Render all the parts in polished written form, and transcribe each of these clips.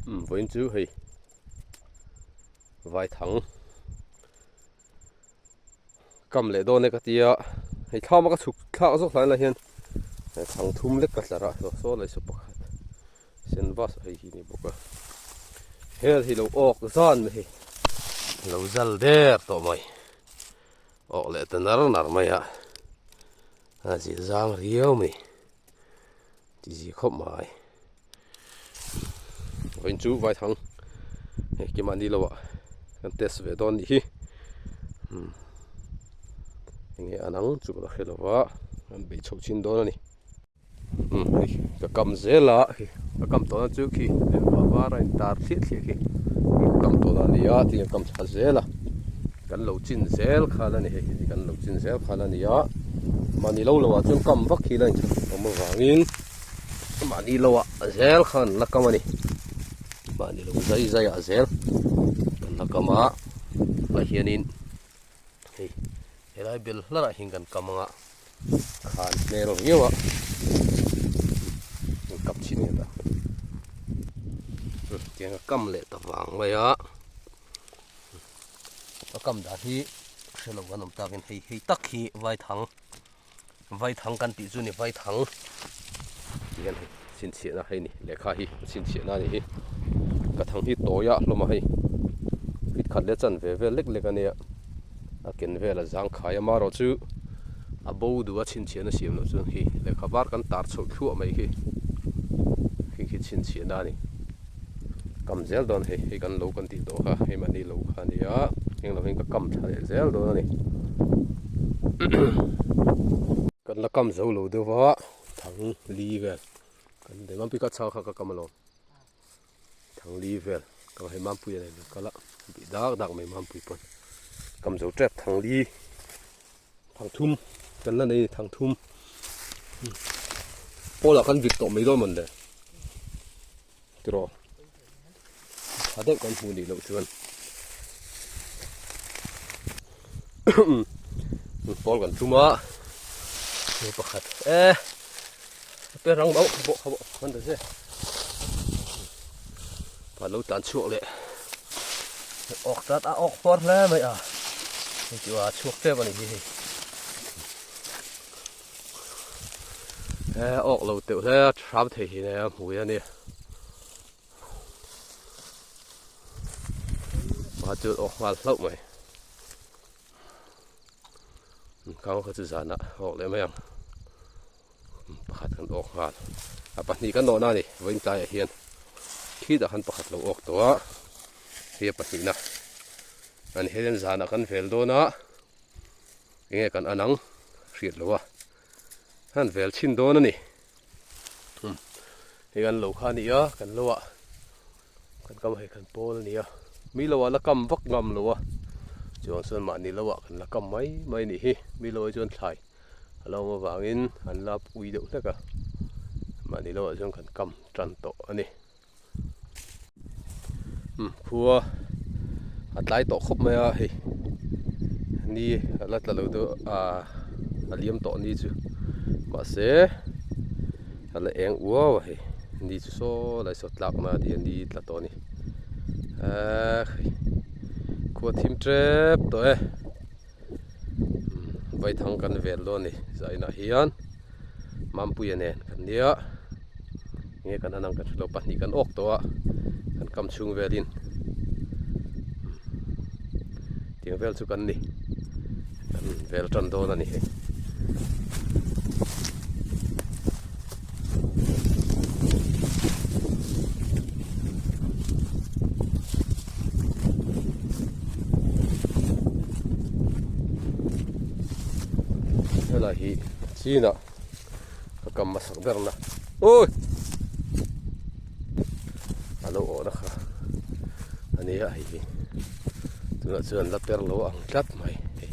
Umm vawiin chu hei vaithang kam leh dawn e ka tia hei thlam a ka chhuk thlak zawk hlai lai hian thang thum lek ka tlar a saw saw lai saw pakhat sen bus hei hi ni bawk a hel hi lo awk zan mai hei lo zal der tawh mai awk leh ta nar nar mai a a zia zang riau mai. Ti zi khawp mai. Vawiin chu vaithang hei keimah ni lo ah kan test ve dawn nih hi. Umm enge an ang chu ka la hre lo va an beih chhoh chin dawn a ni. Umm hei ka kam zel a hei ka kam tawhna chu khi lehkha var a intar thliah thliah khi ka kam tawhna a ni a tin ka kam thla zel a kan lo chin zel khan a ni hei kan lo chin zel khan a ni a. Mahni lo lo ah chuan kam vak hi la inchhawm avangin mahni lo ah zel khan la kam a ni. Mahni lo zai zai ah zel kan la kam a tah hianin hei helai bel hlar ah hian kan kam ang a khan hmel viau a kan kap chhin nge ta tiang a kam leh ta vang mai a. A kam dan hi hre lo kan awm takin hei hei tak hi vaithang vaithang kan tih chu ni vaithang ti hian hei chhinchhiahna hei ni lehkha hi chhinchhiahna a ni hi ka thang hi tawi ah hlawm a hei fit khat leh chan ve vel lek lek a nia a ken vel a zang khai a marawh chu a bo duh a chhinchhiahna siam loh chuan khi lehkha var kan tar chhoh thluah mai khi khi khi chhinchhiahna a ni. Kam zel dawn hei hei kan lo kan tih tawh kha hei mahni lo kha a nia heng lo hian ka kam thla leh zel dawn a ni kan la kam zo lo deuh va thang li vel kan nei mampui kha chhang kha ka kam alawm thang li vel ka hei mampui a nei kal a bih dak dak mai mampui pawn kam zo tep thang li thang thum kan la nei thang thum pawlah kan vit tawh mai dawn mawn le. Tiraw tha deuh kan hmuh nih loh chuan pawl kan tum a hei pakhat e pe rang bauh kha bawh kha bawh han ta che pa lo tlan chhuak leh awk tat a awk fawr hle mai a hei chu a chhuak tep a ni hi hei. He awk lo teuh hle a hram thei hi a hmui a ni a chu awk nghal hlauh mai khang kha chu zanah awk leh mai ang pakhat kan awk nghal a pahnih kan awhna a ni vawiin tlaiah hian khitah khan pakhat lo awk tawh a hei a pahnihna a ni hei zanah kan vel dawn a. Enge kan an ang hriat lo a han vel chhin dawn a ni umm hei an lo kha a ni a kan lo ah kan kam hei kan pawl a ni a mi lo ah la kam vak ngam lo a chuan chuan mahni lo ah kan la kam mai mai a nih hi mi lo ah chuan thlai a lo awm avangin an la pui deuh hlek a mahni lo ah chuan kan kam tan tawh a ni. Umm khua a tlai tawh khawp mai a hei ni a la tla lo deuh ah a liam tawh ni chu mahse a la eng uau a hei ni chu saw lai saw tlak na tih a ni tla tawh a ni ahh hei khua thim tep tawh e umm vaithang kan vel dawn a ni zainah hian. Mampuia nen kan nia enge kan anang kan hrelo pahnih kan awk tawh a kan kam chhung velin tiang vel chu kan ni kan vel tan dawn a ni hei. Helai hi chinah ka kam hmasak ber na awi a lo awh na kha a nia hei hi tunah chuan la per lo ang tlat mai hei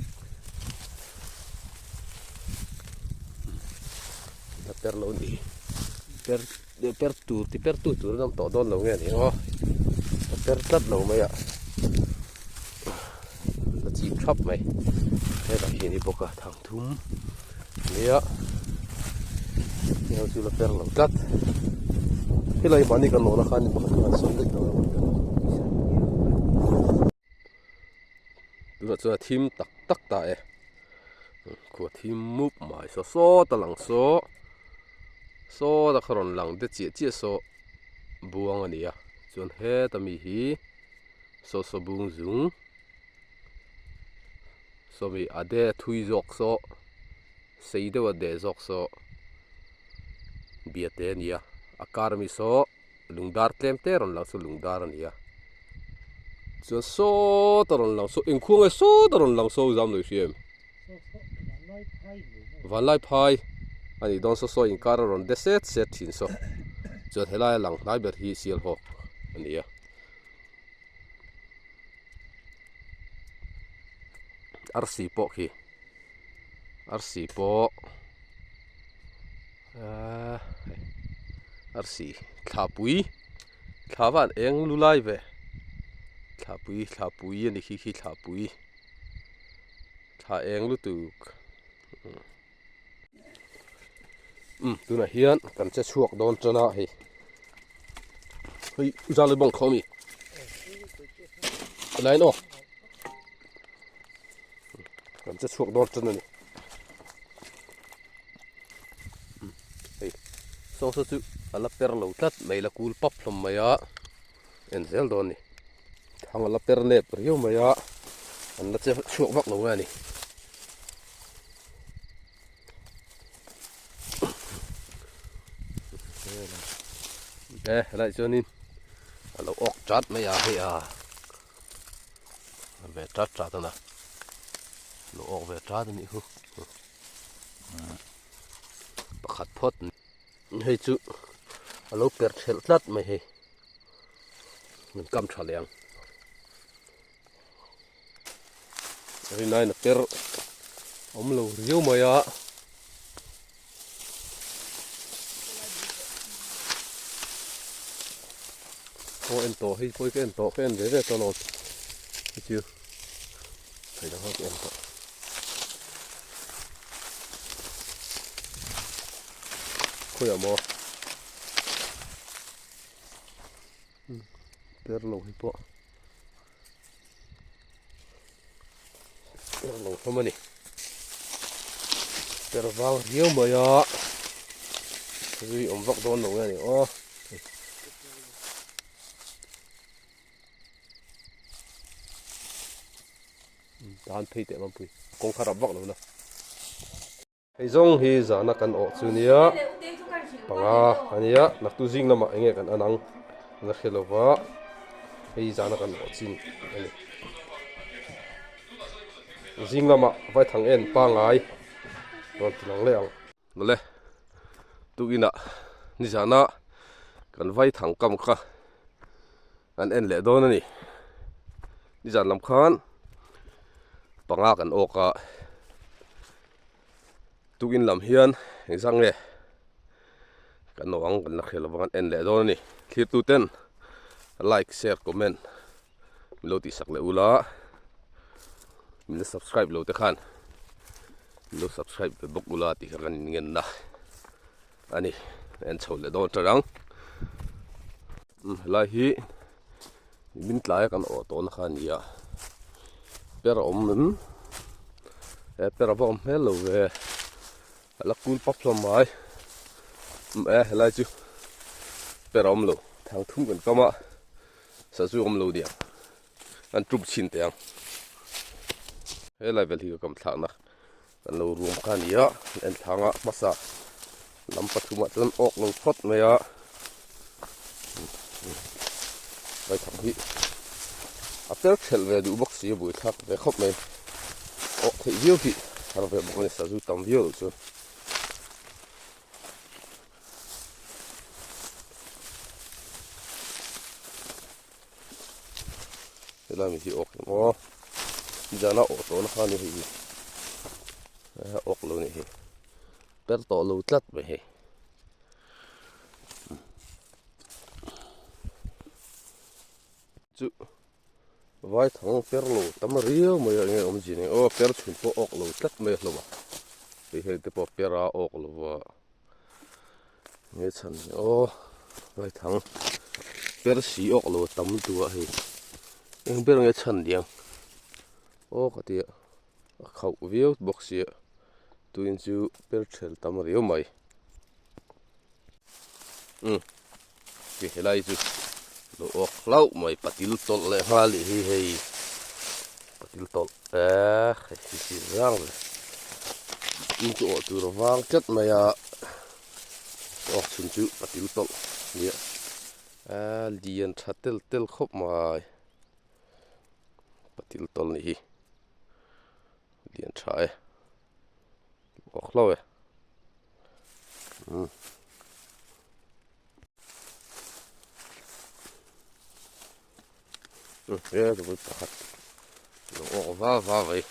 la per lo ni per per tur ti per tu tur an awm tawh dawn lo nge ni aw la per tlat lo mai a la chip thap mai hetah hian i bawk a thang thum nia heng chu la per lo tlat. Helai mahni kan nawhna khan pakhat khan sawn daih tawh a. Tunah chuan a thim tak tak ta e. Khua thim mup mai saw sawt a lang saw. Sawt a kha rawn lang de chiah chiah saw buang a ni a. Chuan heta mi hi saw saw bung zung. Sawmi a de thui zawk saw sei deuh a de zawk saw biate a ni a a kar ami saw lungdar tlem te rawn lang saw lungdar a ni a chuan sawta rawn lang saw engkhuang nge sawta rawn lang saw zam lo i hria em vanlai phai a nih dawn saw saw inkar a rawn de set set thin saw chuan helai a lang hnai ber hi sialhawk a ni a. Arsi pawh khi arsi pawh ahh arsi thlapui thla van eng lu lai ve thlapui thlapui a ni khi khi thlapui thla eng lutuk umm tunah hian kan che chhuak dawn tan a hei hei zalui bawng khaw a mi helai in aw kan che chhuak dawn tan a ni hei sawngsa chu a la per lo tlat mai la kul pap hlawm mai a en zel dawn a ni thang a la per nep riau mai a an la che chhuak vak lo nge a ni. E helai chuanin a lo awk chat mai a hei a ve chat chat a na lo awk ve chat a nih chu pakhat phawt hei chu a lo per thelh tlat mai hei min kam tha leh ang. Rinai na per awm lo riau mai a. Aw en tawh hei pawh hi ka en tawh ka en ve ve tawh alawm hei chu hei dang ho ka en tawh. Khawiah maw per lo hi pawh. Per lo hlawm a ni per vang riau mai a zui awm vak dawn lo nge a ni aw tan phei teh mampui kawng kha rap vak lo na. Hei zawng hi zahna kan awh chu nia panga a nia naktu zing lamah eng nge kan an ang la hre lo va hei zahna kan awh chin a ni zing lamah vaithang en pangai rawn ti lang leh ang. Mawle tukinah nizana kan vaithang kam kha kan en leh dawn a ni nizan lam khan panga kan awk a tukin lam hian engzah nge kan nawh ang kan la hre lovang an en leh dawn a ni thlir tu ten like share comment min lo tihsak leh ula min la subscribe lo te khan min lo subscribe ve bawk ula tih kha kan inngenna a ni en chho leh dawn ṭan ang. Helai hi min tlai a kan awh tawhna kha a ni a per a awm em he per a va awm hmel lo ve a la kul pap hlawm mai e helai chu per a awm lo thang thum kan kam a sazu a awm lo diang an tum chhin teh ang helai vel hi ka kam thlakna Kan lo ruam kha a ni a, en thlanga hmasa lam pathumah chuan awk lo phawt mai a, vaithang hi a per thelh ve duh bawk si a buaithlak ve khawp mai, awk theih viau hi har ve bawk a ni sazu tam viau loh chuan. Helai mi hi awk em aw zana awh tawhna kha ni hei hi awk lo ni hei per tawh lo tlat mai hei chu vai thang per lo tam riau mai a enge awmzia nei aw per chhun pawh awk lo tlat mai a hlawm a hei heng te pawh per a awk lo va nge chhan ni aw. Vaithang per si awk lo tam lutuk a hei eng ber nge chhan diang aw ka tia a khauh viau bawk sia tuin chu per thel tam riau mai umm ti helai chu lo awk hlauh mai patil tawlh leh nghal ih hi hei patil tawlh eh hei hi chi zang ve tin chu awh tur a vang tlat mai a awk chhun chu patil tawlh nia a lian tha tel tel khawp mai patil tawlh nih hi lian tha e. Awk hlauh e. He chu pakhat lo awk va va mai.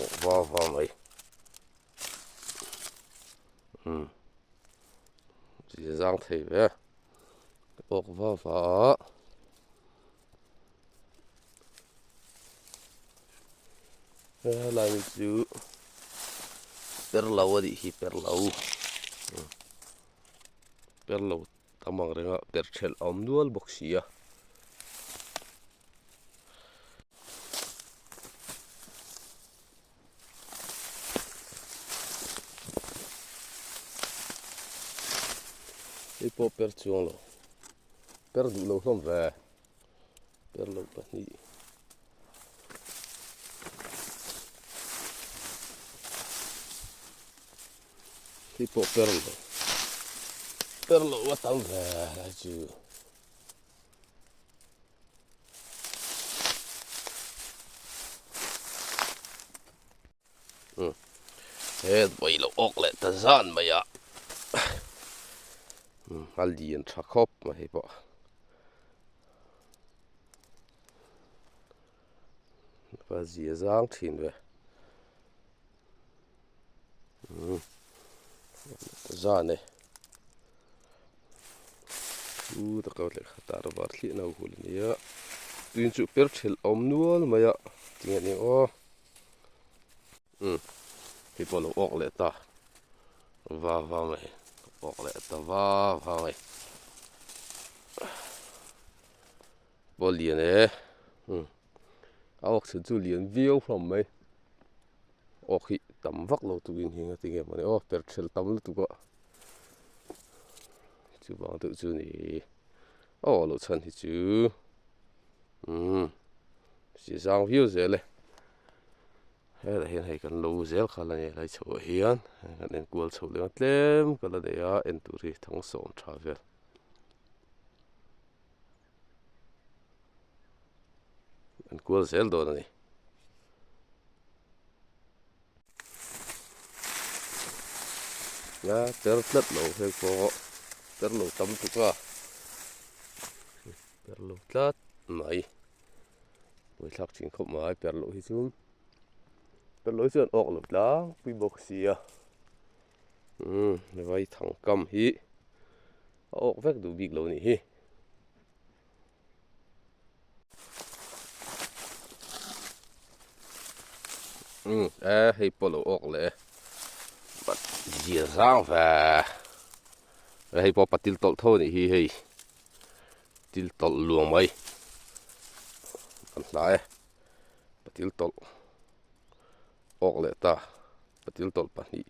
Awk va va mai. Zia zang thei ve. Awk va va a. Helai mi chu perlo a nih hi perlo perlo tam ang reng a per thelh a awm nual bawk si a. Hei pawh per chuang lo per duh lo hlawm ve. Per lo pahnih. Khi pawh per lo. Per lo a tam ve lai chu. He vawi lo awk leh ta zan mai a a lian tha khawp mai hei pawh a zia zang thin ve zan e chu taka lehkha tar var thliah na hul a nia tuin chu per thelh a awm nual mai a tinge ni aw. Umm hei pawh lo awk leh ta va va mai awk leh ta va va mai pawh lian e umm a awk chhun chu lian viau hlawm mai awk hi tam vak lo tukin hi engati nge mawni aw per thel tam lutuk a chuvang deuh chu ni aw loh chhan hi chu umm zang viau zel e. Helai hian hei kan lo zel kha la ni helai chhoh ah hian kan en kual chhoh leh ang tlem ka la nei a en tur hi thang sawm tha vel. En kual zel dawn a ni. A per tlat lo heng pawh per lo tam tuk a per lo tlat mai. Buaithlak thin khawp mai per loh hi chu per loh hi chuan awk lo tlangpui bawk sia umm vai thang kam hi a awk vek duh bik lo nih hi. Umm e hei pawh lo awk leh e but zia zang ve hei pawh patil tawlh tho a nih hi hei. Til tawlh luang mai an hla e patil tawlh awk leh ta patil tawlh pahnih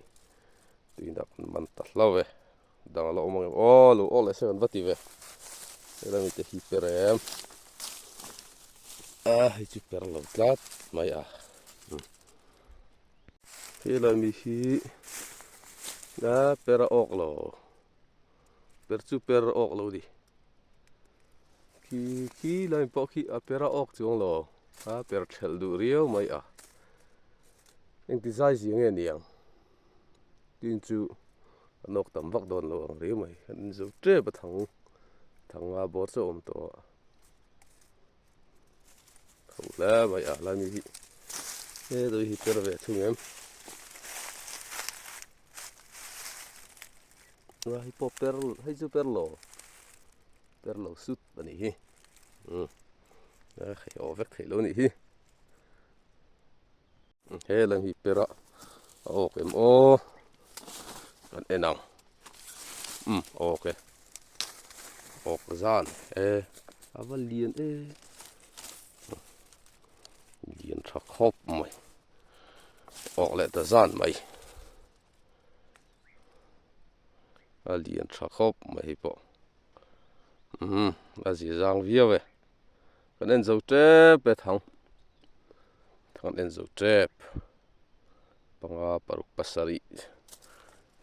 tuiin ah kan man ta hlauh e dang a la awm ang em aw lo awk leh se kan va ti ve helai mite hi per em a hei chu per lo tlat mai a helai mi hi a per a awk lo. Per chu per awk lo ni. Khi khi lai pawh khi a per a awk chuang lo. A per thelh duh riau mai a. Engti zai zia nge niang. Tin chu an awk tam vak dawn lo ang riau mai. An inzo tep a thang thang a bawr chu a awm tawh a. Tho hle mai a lai mi hi he dawih hi per ve thung em. A hei pawh per hei chu per lo per lo sut a nih hi umm a hei awh vek theih lo a nih hi he lam hi per a a awk em aw. Kan en ang. Umm awk e. Awk zan e. A va lian e. Lian tha khawp mai. Awk leh ta zan mai. A lian tha khawp mai hei pawh. Umm a zia zang viau e. Kan en zo tep e thang. Kan en zo tep. Panga paruk pasarih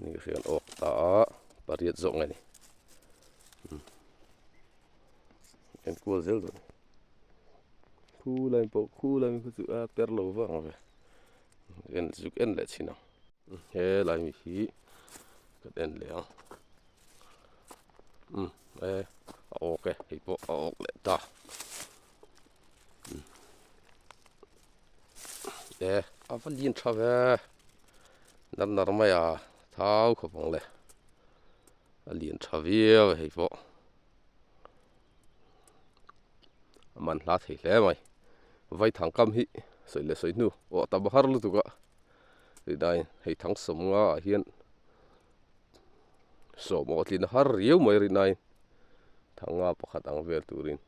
ni ka hriat awk ta a pariat zawk nge ni en kual zel dawn khu lai pawh khu lai khu chu a per lo vang ve en zuk en leh chhin ang he lai mi hi kan en leh ang um e a awk e hei pawh a awk leh ta. E a va lian tha ve nar nar mai a thau khawp ang le a lian tha viau a hei pawh a man hla thei hle mai vaithang kam hi sawi leh sawi hnu awh tam har lutuk a tih hei thang sawmnga ah hian sawm awh tlin a har riau mai rinaiin thanga pakhat ang vel turin.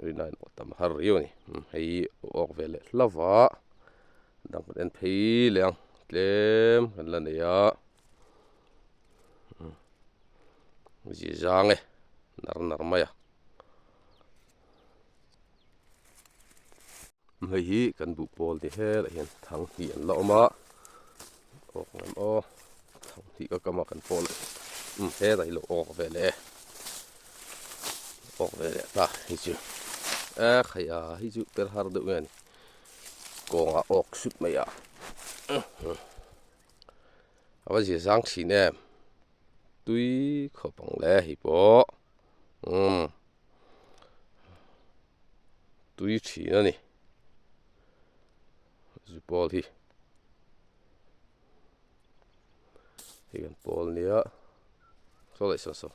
Rinaiin awh tam har riau a ni hei awk ve leh hlauh va dang kan en phei leh ang tlem kan la nei a zia zang e nar nar mai a hei hi kan buh pawl ni helai hian thang hnih an la awm a awk ngam aw thang hnih ka kam a kan pawl umm helai hi lo awk ve leh e awk ve leh ta hei chu e khai a hei chu per har deuh nge a ni kawngah awk sut mai a a va zia zang thin em tui khawp ang le hei pawh umm. Tui thin a ni zu pawl hi hei kan pawl nia saw leh saw saw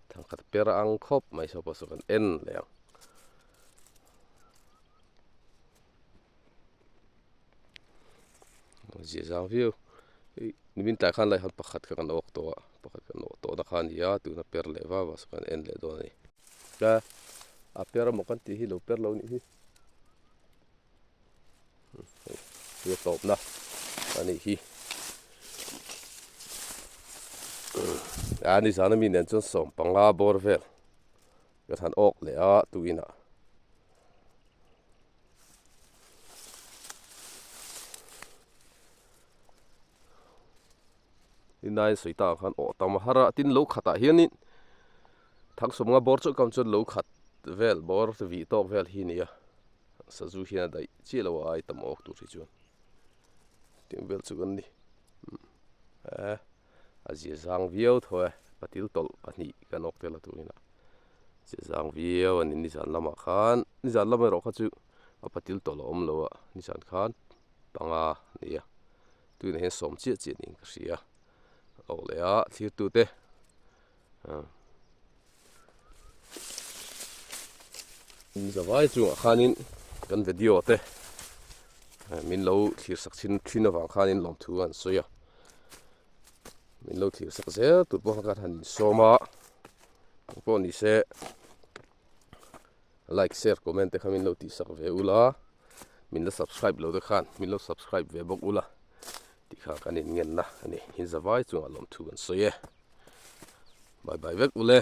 thangkhat per ang khawp mai saw pawh saw kan en leh ang zia zang viau hei nimin tlai khan lai khan pakhat kha kan awk tawh a pakhat kan awh tawh na kha a ni a tuna per leh va va saw kan en leh dawn a ni. A a per emaw kan tih hi lo per lo nih hi hei a tawpna a nih hi a nizan ami nen chuan sawm panga bawr vel ka han awk leh a tuinah. Inai sawi tak ang khan awh tam a har a tin lo khatah hianin Thangsawmnga bawr chauh kam chuan lo khat vel bawr vih tawk vel hi a ni a sazu hian a daih chiah lo a ai tam awk tur hi chuan tiang vel chu kan ni eh a zia zang viau tho e patil tawlh pahnih kan awk tel a turin a zia zang viau a ni nizan lamah khan nizan lam erawh kha chu a patil tawlh a awm lo a nizan khan panga a ni a tunah hian sawm chiah chiah niin ka hria a awk leh a thirtute. Zavai chungah khanin kan video te min lo thlir sak thin thin avang khanin lawmthu an sawi a min lo thlir sak zel tur pawh khan han insawm a engpawh ni se like share comment te kha min lo tih sak ve ula min la subscribe lo te khan min lo subscribe ve bawk ula tih kha kan inngenna a ni in zavai chungah lawmthu an sawi e. Bye bye vek ule.